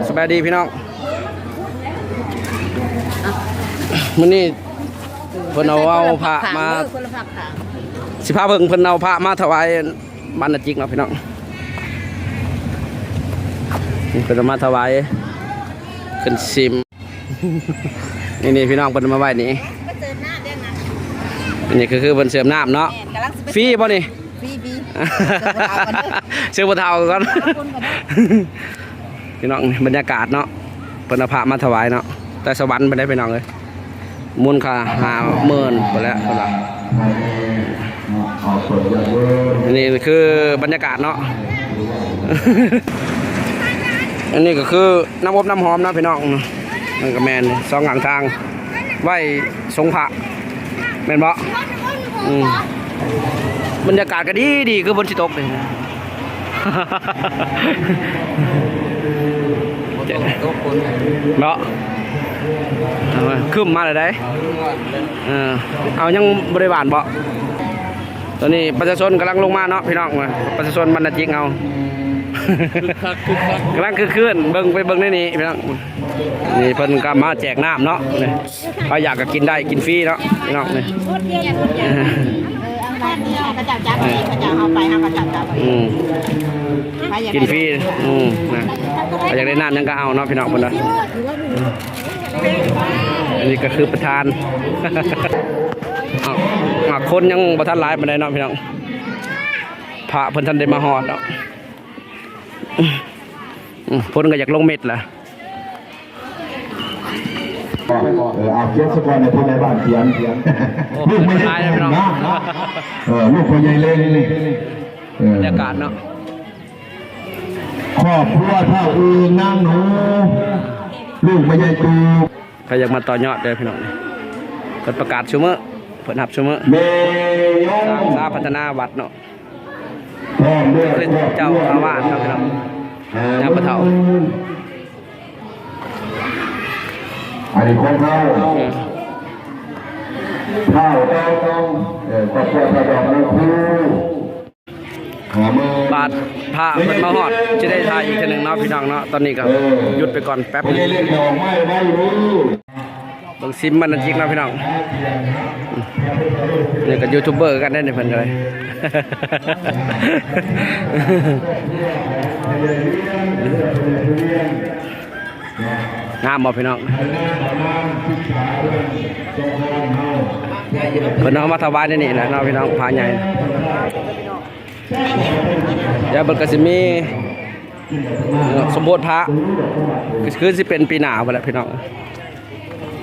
ສະບາຍດີພີ່ນ້ອງ ມື້ນີ້ເພິ່ນເອົາ ເອົາພະມາ ຄົນລະພາກຂ້າງ ຊິພາເບິ່ງເພິ່ນເອົາພະມາຖວາຍ ບ້ານນາຈິກເນາະພີ່ນ້ອງ ນີ້ເພິ່ນເອົາມາຖວາຍ ຂຶ້ນສິມ ນີ້ໆ ພີ່ນ້ອງເພິ່ນເອົາມາໄວ້ນີ້ ເພິ່ນເຈີນ້ຳແດງນະ ອັນນີ້ກໍຄືເພິ່ນເສີມນ້ຳເນາະ ແມ່ນ ກຳລັງຊິໄປ ຟຣີບໍ່ນີ້? ຟຣີໆ ເຊີນຜູ້ເຖົ້າກ່ອນເດີ ເຊີນຜູ້ເຖົ້າກ່ອນ ເຊີນຄົນກ່ອນເດີ ພີ່ນ້ອງ ບັນຍາກາດເນາະ ເພິ່ນເອົາພະມາຖວາຍເນາະ ແຕ່ສະຫວັນພຸ້ນເດ້ພີ່ນ້ອງເອີຍ ມູນຄ່າຫ້າໝື່ນພຸ້ນແຫຼະເພິ່ນວ່າ ອັນນີ້ຄືບັນຍາກາດເນາະ ອັນນີ້ກໍຄືນ້ຳອົບນ້ຳຫອມເນາະພີ່ນ້ອງ ມັນກໍແມ່ນສອງຂ້າງທາງ ໄວ້ ສົງພະ ແມ່ນບໍ່? ອືມ ບັນຍາກາດກໍດີໆ ຄືຝົນຊິຕົກນີ້ ບໍ່ຕົກ ຕົກຝົນເນາະ ເອີ ຄຶ້ມມາແລ້ວໃດ໋ ເອີ ເອົາ ຍັງບໍ່ໄດ້ຫວ່ານບໍ່? ຕອນນີ້ປະຊາຊົນກຳລັງລົງມາເນາະພີ່ນ້ອງ ປະຊາຊົນບັນນາຈິກເຮົາ ຄຶກຄັກ ຄຶກຄັກ ກຳລັງຄຶກຄື້ນ ເບິ່ງ ໄປເບິ່ງໃນນີ້ພີ່ນ້ອງ ນີ້ເພິ່ນກໍມາແຈກນ້ຳເນາະ ນີ້ ໃຜຢາກກໍກິນໄດ້ ກິນຟຣີເນາະພີ່ນ້ອງນີ້ ເອີ ເອົາໄປ ເຂົາເຈົ້າຈັບເອງ ເຂົາເຈົ້າເອົາໄປ ເຮົາກໍຈັບ ຈັບເອງ ອືມ ໃຜຢາກ ກິນຟຣີ ອືມ ນະ ໃຜຢາກໄດ້ນ້ຳຫຍັງກໍເອົາເນາະພີ່ນ້ອງເພິ່ນວ່າ ອັນນີ້ກໍຄືປະທານ ອ່າ ຄົນຍັງບໍ່ທັນຫຼາຍປານໃດເນາະພີ່ນ້ອງ ພະເພິ່ນທັນໄດ້ມາຮອດເນາະ ອືມ ຝົນກໍຢາກລົງເມັດລະ ເອີ ເອົາຂຽນສະກ່ອນໃຫ້ຜູ້ໃຫຍ່ບ້ານຂຽນ ໂອ້ ລູກແມ່ໃຫຍ່ ຫຼາຍເນາະພີ່ນ້ອງ ເອີ ລູກພໍ່ໃຫຍ່ເລັງ ເອີ ບັນຍາກາດເນາະ ຄອບຄົວທ້າວອຶ່ງນາງໜູ ລູກແມ່ໃຫຍ່ຕູ ໃຜຢາກມາຕໍ່ຍອດເດີພີ່ນ້ອງ ເພິ່ນປະກາດຊຸມື້ ເພິ່ນຮັບຊຸມື້ ແມ່ຍົງ ສາພັດທະນາວັດເນາະ ເພິ່ນເຈົ້າອາວາດເນາະພີ່ນ້ອງ ຍາມປະເຖົ້າ ອັນນີ້ຂອງເຮົາ ອືມ ທ້າວດອງ ເອີ ຄອບຄົວທ້າວດອງນາງຄູ ບາດພະເພິ່ນມາຮອດ ຈະໄດ້ຖ່າຍອີກເທື່ອໜຶ່ງເນາະພີ່ນ້ອງເນາະ ຕອນນີ້ກໍຢຸດໄປກ່ອນແປັບໜຶ່ງ ເບິ່ງຊິມມັນຈິກເນາະພີ່ນ້ອງ ນີ້ກໍຢູທູບເບີກັນເດ້ນີ້ ເພິ່ນກໍໄດ້ ງາມບໍ່ພີ່ນ້ອງ ເພິ່ນເອົາມາຖວາຍໃນນີ້ແຫຼະເນາະພີ່ນ້ອງ ພະໃຫຍ່ ດຽວເພິ່ນກໍຊິມີ ເອີ ສົມໂພດພະ ກໍຄືຊິເປັນປີໜ້າພຸ້ນແຫຼະພີ່ນ້ອງ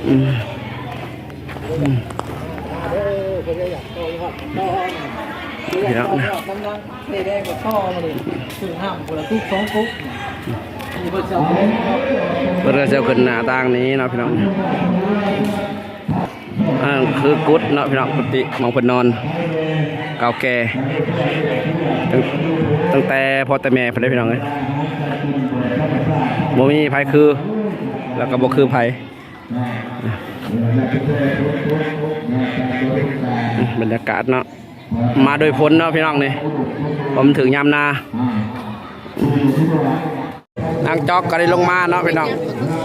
ອືມ ອືມ ພີ່ນ້ອງ ເພິ່ນກໍຊິເອົາຂຶ້ນໜ້າຕ່າງນີ້ເນາະພີ່ນ້ອງ ອ່າ ຄືກຸດເນາະພີ່ນ້ອງ ກຸດຕິໝ່ອງເພິ່ນນອນ ເກົ່າແກ່ ຕັ້ງ ຕັ້ງແຕ່ພໍ່ແຕ່ແມ່ເພິ່ນເດ້ພີ່ນ້ອງເອີຍ ບໍ່ມີໃຜຄື ແລ້ວກໍບໍ່ຄືໃຜ ບັນຍາກາດເນາະ ມາໂດຍຝົນເນາະພີ່ນ້ອງນີ້ ເພາະມັນຖືກຍາມນາ ນາງຈອກກໍໄດ້ລົງມາເນາະພີ່ນ້ອງ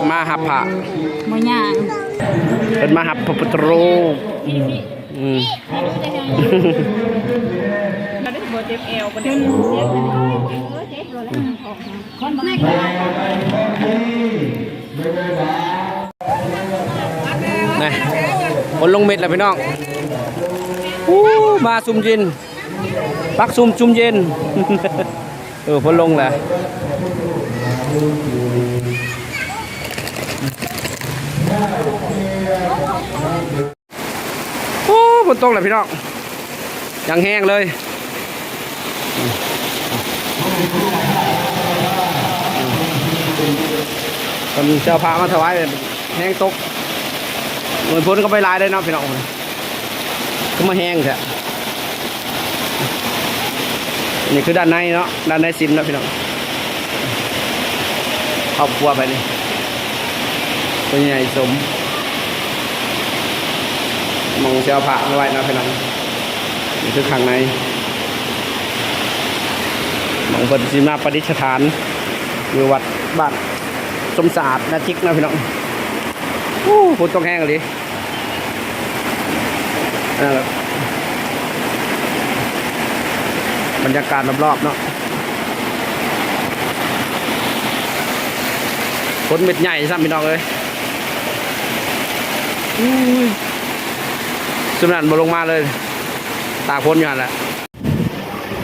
ມາຮັບພະ ບໍ່ຍາກ ເພິ່ນມາຮັບພະພຸດທະຮູບ ອືມ ນີ້ ຝົນລົງເມັດແລ້ວພີ່ນ້ອງ ອູ້ ມາຊຸ່ມເຢັນ ປັກຊຸ່ມ ຊຸ່ມເຢັນ ເອີ ຝົນລົງແລ້ວ ໂອ້ ຝົນຕົກແລ້ວພີ່ນ້ອງ ຢ່າງແຮງເລີຍ ເພິ່ນເອົາພະມາຖວາຍ ແຮງຕົກ ເໝືອນຝົນກໍໄປຫຼາຍເດ້ເນາະພີ່ນ້ອງ ຄືມາແຮງແທ້ ນີ້ຄືດ້ານໃນເນາະ ດ້ານໃນສິມເນາະພີ່ນ້ອງ ຄອບຄົວໄປນີ້ ເປັນໃຫຍ່ສົມ ໝ່ອງຊິເອົາພະມາໄວ້ເນາະພີ່ນ້ອງ ນີ້ຄືຂ້າງໃນ ໝ່ອງເພິ່ນຊິມາປະດິດສະຖານ ຢູ່ວັດບ້ານສົມສະອາດນາຈິກເນາະພີ່ນ້ອງ. ໂອ້ ຝົນຕົກແຮງອີ່ຫຼີ. ເອີ ບັນຍາກາດລອບໆເນາະ ຝົນເມັດໃຫຍ່ຊ້ຳພີ່ນ້ອງເອີຍ. ອຸ້ຍ ຊຸມນັ້ນບໍ່ລົງມາເລີຍ ຕາກຝົນຢູ່ຫັ້ນແຫຼະ.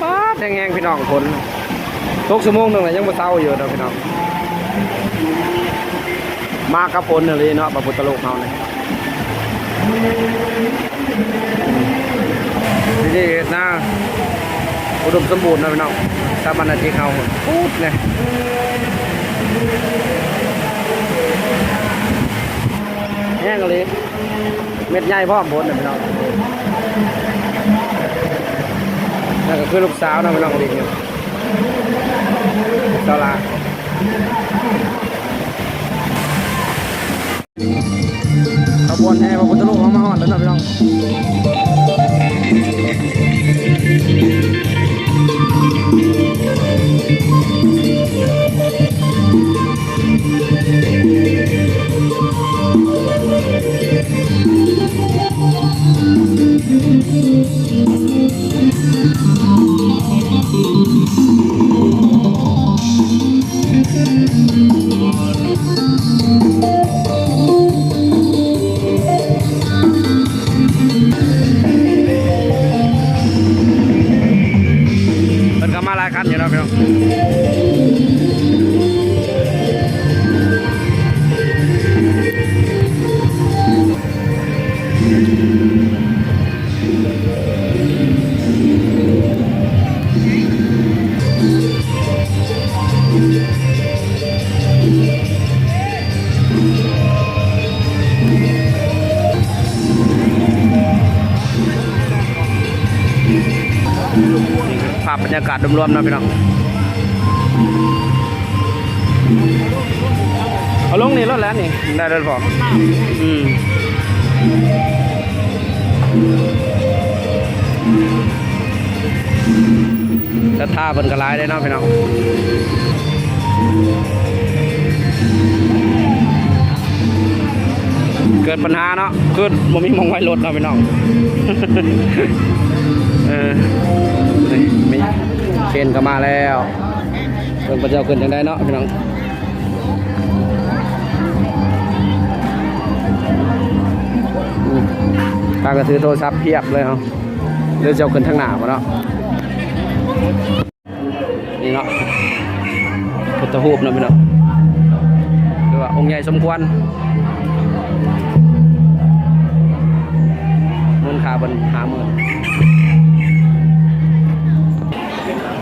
ປາດ ແຮງໆ ພີ່ນ້ອງ ຝົນຕົກຊົ່ວໂມງໜຶ່ງແລ້ວ ຍັງບໍ່ເຊົາຢູ່ເນາະພີ່ນ້ອງ. ມາກັບຝົນອີ່ຫຼີເນາະ ພະພຸດທະຮູບເຮົານີ້. ທີ່ນີ້ເຮັດນາອຸດົມສົມບູນເນາະພີ່ນ້ອງ. ສະຖາບັນນາຈິກເຮົາພຸດແນ່ ແຮງອີ່ຫຼີ. ເມັດໃຫຍ່ພ້ອມພຸ້ນນະພີ່ນ້ອງ. ນັ້ນກໍຄືລູກສາວເນາະພີ່ນ້ອງ ຫຼິ້ນຢູ່ ສາວຫຼ້າ. ຂະບວນແຫ່ພະພຸດທະຮູບເຮົາມາຮອດແລ້ວເນາະພີ່ນ້ອງ. ເພິ່ນກໍມາຫຼາຍຄັນຢູ່ເນາະພີ່ນ້ອງ. ພາບບັນຍາກາດລວມໆເນາະພີ່ນ້ອງ. ເອົາລົງນີ້ໂລດແຫຼະນີ້ ໄດ້ໂລດພໍ. ອືມ ສັດທາເພິ່ນກໍຫຼາຍເດ້ເນາະພີ່ນ້ອງ. ເກີດບັນຫາເນາະ ຄືບໍ່ມີໝ່ອງໄວ້ລົດເນາະພີ່ນ້ອງ. ເອີ ນີ້ ມີເຄນກໍມາແລ້ວ. ເບິ່ງເຂົາເຈົ້າຂຶ້ນຈັ່ງໃດເນາະພີ່ນ້ອງ. ອືມ ທາງກໍຖືໂທລະສັບພຽບເລີຍເນາະ. ຫຼືເຈົ້າຂຶ້ນທາງໜ້າບໍ່ເນາະ? ນີ້ເນາະ ພຸດທະຮູບເນາະພີ່ນ້ອງ ຖືວ່າອົງໃຫຍ່ສົມຄວນ. ມູນຄ່າເພິ່ນຫ້າໝື່ນ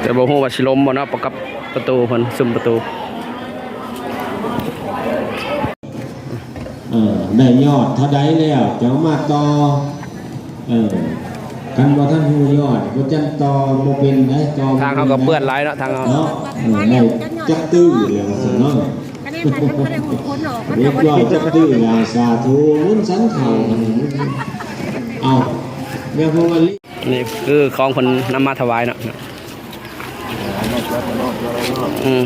ແຕ່ບໍ່ຮູ້ວ່າຊິລົ້ມບໍ່ເນາະ ປະກັບປະຕູເພິ່ນ ຊຸມປະຕູ. ເອີ ໄດ້ຍອດເທົ່າໃດແລ້ວ ຈັ່ງເອົາມາຕໍ່. ເອີ ຄັນບໍ່ທັນຮູ້ຍອດ ບໍ່ຈັນຕໍ່ບໍ່ເປັນໃດ ຕໍ່ບໍ່ເປັນໃດ. ທາງເຮົາກໍເປື້ອນຫຼາຍເນາະ ທາງເຮົາເນາະ. ເອີ ໄດ້ຈັກຕື້ແລ້ວວ່າຊັ້ນເນາະ. ເອີ ຮຽບຮ້ອຍຈັກຕື້ແລ້ວ. ສາທຸ ບຸນສັນເຂົ້າ. ເອົາ ແລ້ວເພາະວ່າ ນີ້ຄືຂອງເພິ່ນນຳມາຖວາຍເນາະ. ອືມ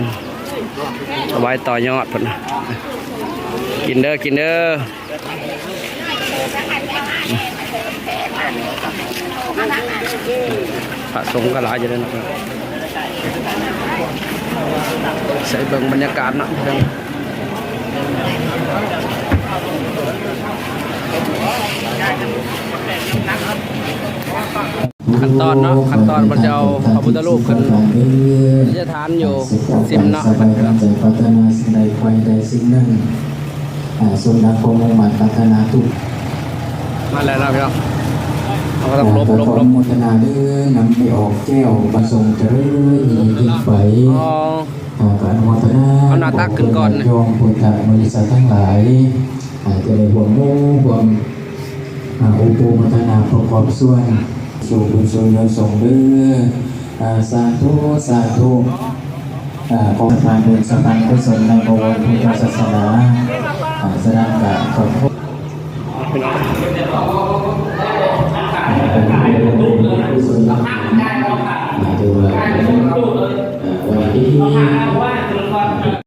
ເອົາໄວ້ຕໍ່ຍອດເພິ່ນ. ກິນເດີ ກິນເດີ. ພະສົງກໍຫຼາຍຢູ່ເດ້ເນາະ. ໃສ່ເບິ່ງບັນຍາກາດເນາະ. ຂັ້ນຕອນເນາະ ຂັ້ນຕອນເພິ່ນຈະເອົາພະພຸດທະຮູບຂຶ້ນປະດິດຖານຢູ່ສິມເນາະ. ປາດຖະໜາສິ່ງໃດ ໃຝ່ໃດສິ່ງນັ້ນ ສົມດັ່ງຄວາມມຸ່ງໝັ້ນປາດຖະໜາທຸກ. ມາແລ້ວເນາະພີ່ນ້ອງ ເຮົາກໍຕ້ອງຫຼົບ ຫຼົບ ຫຼົບ. ອະນຸໂມທະນາເດີ ນຳໄດ້ອອກແກ້ວ ບັນສົງຈະເລີນຍິ່ງໄປ. ອໍ ກະອະນຸໂມທະນາ ເອົາໜ້າຕັກຂຶ້ນກ່ອນ ຍອດໂຍມພຸດທະບໍລິສັດທັງຫຼາຍ ອາ ຈະໄດ້ຮ່ວມໂອ້ຮ່ວມ ອາ ໂອໂປໂມທະນາປະກອບສ່ວນ ສູ່ບຸນສູ່ຍອດສົງເດີ. ອາ ສາທຸ ສາທຸ. ອາ ຂໍສະພານບຸນສະພານກຸສົນໃນບໍວອນພຸດທະສາສະໜາ. ອາ ສະນັ້ນກະຂອບຄຸນ. ອາ ຖືວ່າ ອາ ວັນນີ້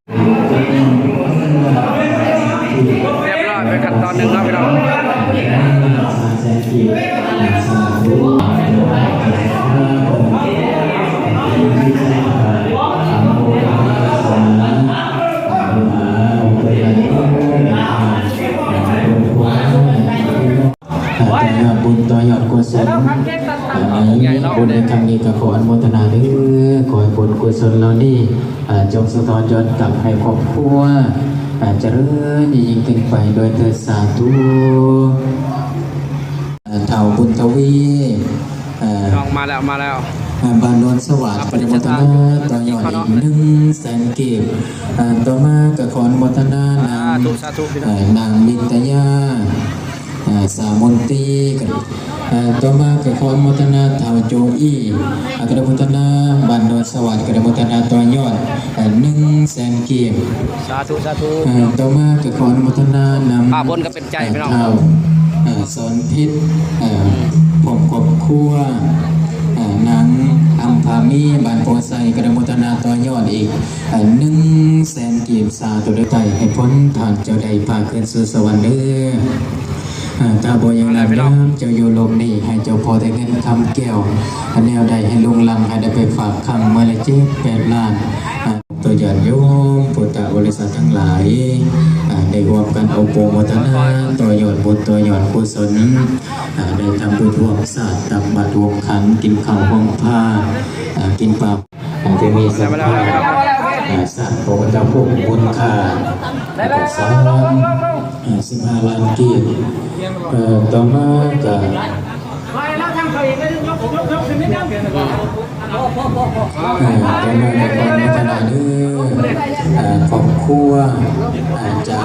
ສ່ວນເຫຼົ່ານີ້ ອາ ຈົ່ງສະທ້ອນຍ້ອນກັບໃຫ້ຄອບຄົວ ອາ ຈະເລີນຍິ່ງຂຶ້ນໄປດ້ວຍເທີດ ສາທຸ. ອາ ທ້າວບຸນທະວີ ອາ ນ້ອງມາແລ້ວ ມາແລ້ວ ອາ ບ້ານໂນນສະຫວາດ ກໍໄດ້ໂມທະນາຕໍ່ຍອດອີກໜຶ່ງແສນກີບ. ອາ ຕໍ່ມາກໍຂໍອະນຸໂມທະນານຳ ສາທຸ ສາທຸ ພີ່ນ້ອງ ອາ ນາງມິດຕະຍາ ອາ ສາມົນຕີ ກໍ ອາ ຕໍ່ມາກໍຂໍອະນຸໂມທະນາທ້າວໂຈອີ ອາ ກໍໄດ້ໂມທະນາ ບ້ານໂນນສະຫວາດ ກໍໄດ້ໂມທະນາຕໍ່ຍອດ ອາ ໜຶ່ງແສນກີບ. ສາທຸ ສາທຸ ອາ ຕໍ່ມາກໍຂໍອະນຸໂມທະນານຳ ພາບນກໍເປັນໃຈ ອາ ພີ່ນ້ອງ ທ້າວ ອາ ສອນພິດ ອາ ພ້ອມຄອບຄົວ ອາ ນາງອຳພາມີ ບ້ານໂພໄຊ ກໍໄດ້ໂມທະນາຕໍ່ຍອດອີກ ອາ ໜຶ່ງແສນກີບ. ສາທຸ ເດີ ໃຫ້ພົນທ່ານເຈົ້າໄດ້ພາຂຶ້ນສູ່ສະຫວັນເດີ. ອາ ຖ້າບໍ່ຢ່າງນັ້ນ ຍາມເຈົ້າຢູ່ໂລກນີ້ ໃຫ້ເຈົ້າພໍແຕ່ເງິນຄຳແກ້ວ ອັນແນວໃດໃຫ້ລຸງລັງ ໃຫ້ໄດ້ໄປຝາກຄັງມື້ລະເຈັດແປດລ້ານ. ອາ ຕໍ່ຍາດໂຍມພຸດທະບໍລິສັດທັງຫຼາຍ ອາ ໄດ້ຮ່ວມກັນອະນຸໂມທະນາຕໍ່ຍອດບຸນຕໍ່ຍອດກຸສົນ ອາ ໄດ້ທຳບຸນຮ່ວມຊາດ ຕັກບາດຮ່ວມຂັນ ກິນເຂົ້າຮ່ວມພາ ອາ ກິນປາ ອາ ຈະມີສັດທາ ອາ ສ້າງພະພຸດທະຮູບມູນຄ່າ ອາ ສາມ ອາ ສິບຫ້າລ້ານກີບ. ເອີ ຕໍ່ມາກະ ເອີ ຕໍ່ມາກະຂໍອະນຸໂມທະນາເດີ ເອີ ຄອບຄົວ ອາ ຈານ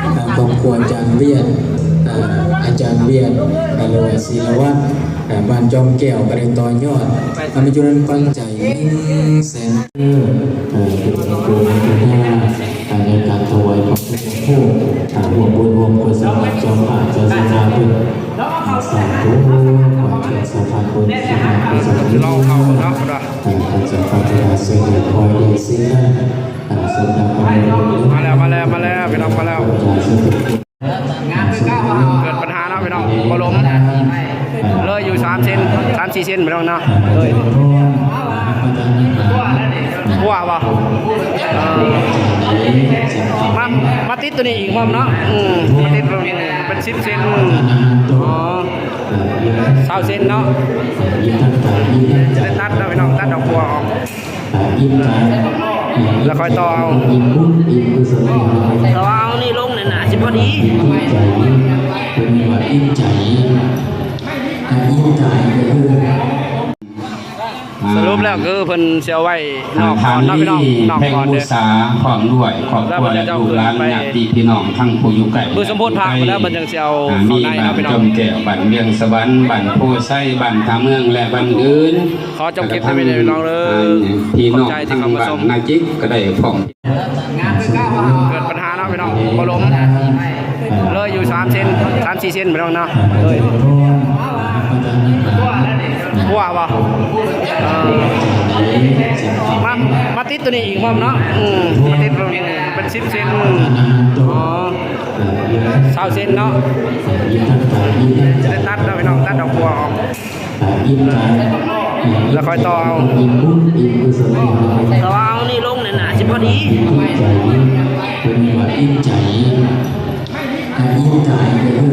ເອີ ຄອບຄົວຈານວຽດ ເອີ ອາຈານວຽດ ເອີ ຫຼືວ່າສີລະວັດ ເອີ ບ້ານຈອມແກ້ວ ກໍໄດ້ຕໍ່ຍອດ ເອົາມາຈຸລັນປັນໃຈ ໜຶ່ງແສນ ເອີ ເປັນອະນຸໂມທະນາ ໃນການຖວາຍພະພຸດທະຮູບ ຮ່ວມບຸນຮ່ວມກຸສົນກັບເຈົ້າພາບເຈົ້າສາທາເພິ່ນ. ສາທຸ ຂໍເຊີນສະພາບຸນສະພາກຸສົນ ເອີ ເຈົ້າພາບເຈົ້າສາທາເພິ່ນ ຂໍໃຫ້ໄດ້ສິ່ງນັ້ນ ເອີ ສົມດັ່ງຄຳອວຍພອນ. ມາແລ້ວ ມາແລ້ວ ມາແລ້ວ ພີ່ນ້ອງ ມາແລ້ວ. ເກີດບັນຫາເນາະພີ່ນ້ອງ ບໍ່ລົມ ເລີຍຢູ່ສາມເຊັນ ສາມສີ່ເຊັນພີ່ນ້ອງເນາະ ເລີຍ ຮົ່ວບໍ່? ເອີ ມາ ມາຕິດຕົວນີ້ອີກພ້ອມເນາະ ອືມ ມາຕິດຕົວນີ້ເປັນສິບເຊັນ ອໍ ຊາວເຊັນເນາະ ຈະໄດ້ຕັດເນາະພີ່ນ້ອງ ຕັດດອກບົວອອກ. ອ່າ ອີງຕາ ແລ້ວຄ່ອຍຕໍ່ເອົາ ອີງບຸນອີງກຸສົນ ແຕ່ວ່າເອົານີ້ລົງນີ້ໜ້າຊິພໍດີ ອີງໃຈ ເພິ່ນວ່າອີງໃຈ ອ່າ ອີງກາຍກໍຄື ສະຫຼຸບແລ້ວຄືເພິ່ນຊິເອົາໄວ້ນອກກ່ອນເນາະພີ່ນ້ອງ ນອກກ່ອນເດີ ແພງບູຊາ ພ້ອມດ້ວຍຄອບຄົວ ແລະ ລູກຫຼານ ຍາດຕິພີ່ນ້ອງ ທັງຜູ້ຢູ່ໃກ້ ມື້ສົມໂພດພະພຸ້ນແຫຼະ ເພິ່ນຈັ່ງຊິເອົາເຂົ້າໃນເນາະພີ່ນ້ອງ ບ້ານຈອມແກ້ວ ບ້ານວຽງສະຫວັນ ບ້ານໂພໄຊ ບ້ານທ່າເມືອງ ແລະ ບ້ານອື່ນ ຂໍຈົບຄລິບແຕ່ພຽງເທົ່ານີ້ພີ່ນ້ອງເດີ ພີ່ນ້ອງທາງບ້ານນາຈິກກໍໄດ້ພ້ອມ ເກີດບັນຫາເນາະພີ່ນ້ອງ ບໍ່ລົມ ເລີຍຢູ່ສາມເຊັນ ສາມສີ່ເຊັນພີ່ນ້ອງເນາະ ເລີຍ ຮົ່ວບໍ່? ເອີ ມາ ມາຕິດຕົວນີ້ອີກພ້ອມເນາະ ອືມ ມາຕິດຕົວນີ້ເປັນສິບເຊັນ ອໍ ຊາວເຊັນເນາະ ຈະໄດ້ຕັດເນາະພີ່ນ້ອງ ຕັດດອກບົວອອກ ແລ້ວຄ່ອຍຕໍ່ເອົາ ແຕ່ວ່າເອົານີ້ລົງນີ້ໜ້າຊິພໍດີ ເພິ່ນວ່າອີງໃຈ ອີງກາຍກໍຄື